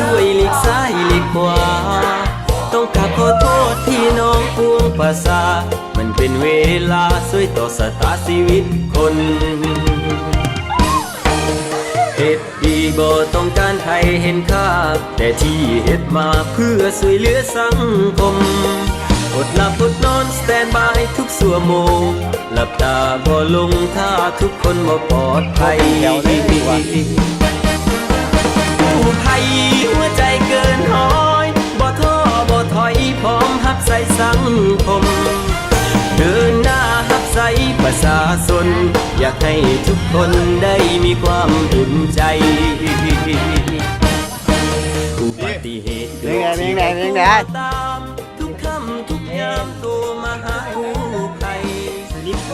ຊ່ວຍຫຼີກຊ້າຍຫຼີກຂວາ ຕ້ອງກາບຂໍໂທດພີ່ນ້ອງປວງປະຊາ ມັນເປັນເວລາຊ່ວຍຕໍ່ຊະຕາຊີວິດຄົນ ເຮັດດີບໍ່ຕ້ອງການໃຫ້ເຫັນຄ່າ ແຕ່ທີ່ເຮັດມາເພື່ອຊ່ວຍເຫຼືອສັງຄົມ ອົດຫຼັບອົດນອນສະແຕນບາຍທຸກຊົ່ວໂມງ ຫຼັບຕາບໍ່ລົງຖ້າທຸກຄົນບໍ່ປອດໄພ ກູ້ໄພຫົວໃຈເກີນຮ້ອຍ ບໍ່ທໍ້ບໍ່ຖອຍ ພ້ອມຮັບໃຊ້ສັງຄົມ ເດີນໜ້າຮັບໃຊ້ປະຊາຊົນ ຢາກໃຫ້ທຸກຄົນໄດ້ມີຄວາມອຸ່ນໃຈ ອຸບັດຕິເຫດເກີດທີ່ໃດກໍຕາມ ທຸກຄ່ຳທຸກຍາມໂທມາຫາກູ້ໄພ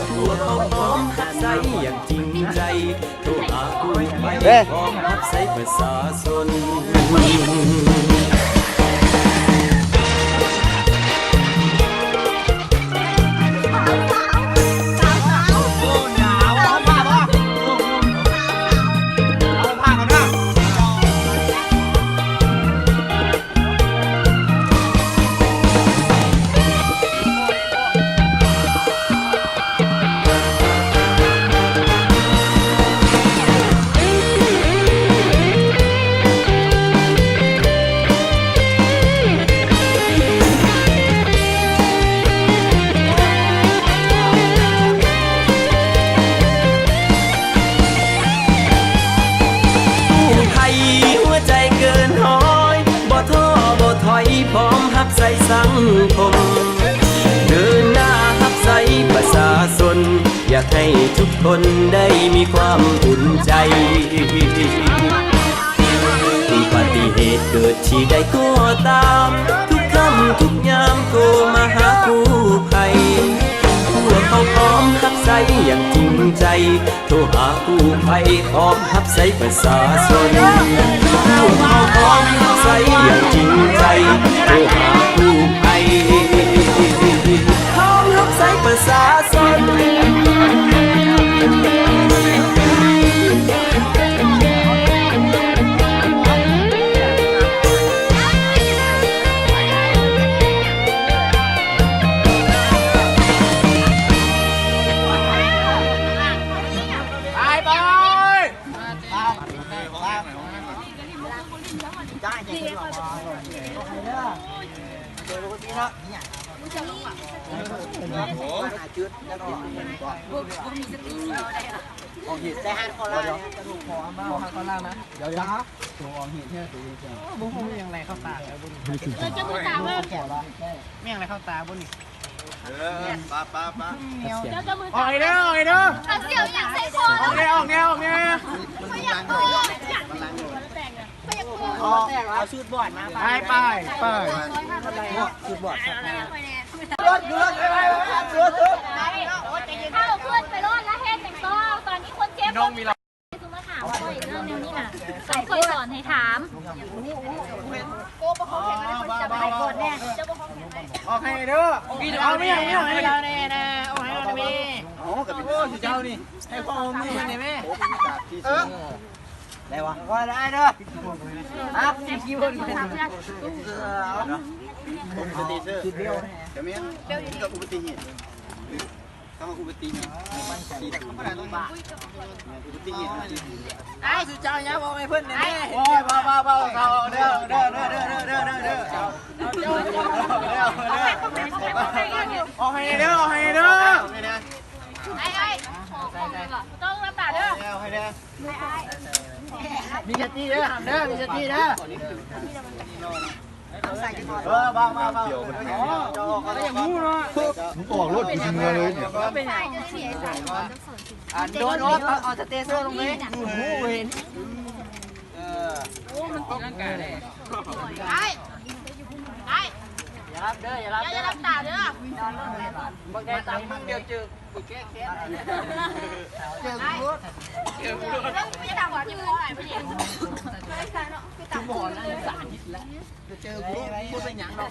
ພວກເຮົາພ້ອມຮັບໃຊ້ຢ່າງຈິງໃຈ ໂທຫາກູ້ໄພ ພ້ອມຮັບໃຊ້ປະຊາຊົນ ກູ້ໄພຫົວໃຈເກີນຮ້ອຍ ບໍ່ທໍ້ບໍ່ຖອຍ ພ້ອມຮັບໃຊ້ສັງຄົມ ເດີນໜ້າຮັບໃຊ້ປະຊາຊົນ ຢາກໃຫ້ທຸກຄົນໄດ້ມີຄວາມອຸ່ນໃຈ ອຸບັດຕິເຫດເກີດທີ່ໃດກໍຕາມ ທຸກຄ່ຳທຸກຍາມໂທມາຫາກູ້ໄພ ພວກເຮົາພ້ອມຮັບໃຊ້ຢ່າງຈິງໃຈ ໂທຫາກູ້ໄພ ພ້ອມຮັບໃຊ້ປະຊາຊົນ ພວກເຮົາພ້ອມຮັບໃຊ້ຢ່າງຈິງໃຈ ໂທຫາກູ້ໄພ ພ້ອມຮັບໃຊ້ປະຊາຊົນ. ອອກໃຫ້ເດີ ເອົາແມ່ ເອົາແມ່ ເອົາແມ່ ເອົາແມ່ ເອົາແມ່ ເອົາແມ່ ເອົາແມ່ ເອົາແມ່ ໃຫ້ພໍ່ເອົາມືເພິ່ນໄດ້ແມ່ ເອີ ໄດ້ວະ ໄດ້ເດີ ຮະ ຊິຄິດເບິ່ງ ເອີ ເອົາ ອຸບັດຕິເຫດ ຈະແມ່ນ ມີແຕ່ອຸບັດຕິເຫດ ຄຳວ່າອຸບັດຕິເຫດ ອຸບັດຕິເຫດ ອ້າຍ ສຸເຈົ້າຢ່າເວົ້າໃຫ້ເພິ່ນແດ່ແມ່ ໂອ້ຍ ເວົ້າ ເວົ້າ ເວົ້າ ເຂົາເດີ ເດີ ເດີ ອອກໃຫ້ແດ່ເດີ ອອກໃຫ້ແດ່ເດີ ອ້າຍ ອ້າຍ ຕ້ອງຮັບຕາເດີ ອອກໃຫ້ແດ່ ມີສະຕິເດີ ຫ້າມເດີ ມີສະຕິເດີ ເອີ ເບົາ ເບົາ ເບົາ ເຈົ້າອອກ ເຈົ້າອອກ ເຈົ້າອອກ ເອີ ອັນໂດນ ເອົາ ເອົາສະເຕເຊີລົງເລີຍ ເອີ ໂອ້ ມັນຕີລັງກາເດ້ ອ້າຍ ອ້າຍ ຢ່າຫຼັບເດີ ຢ່າຫຼັບເດີ ຢ່າຫຼັບຕາເດີ ບັກໃຫຍ່ຕາມມຶງດຽວເຈີ ເຈີກູໂລດ ເຈີກູໂລດ ເຈີກູໂລດ ບໍ່ເປັນຫຍັງດອກ.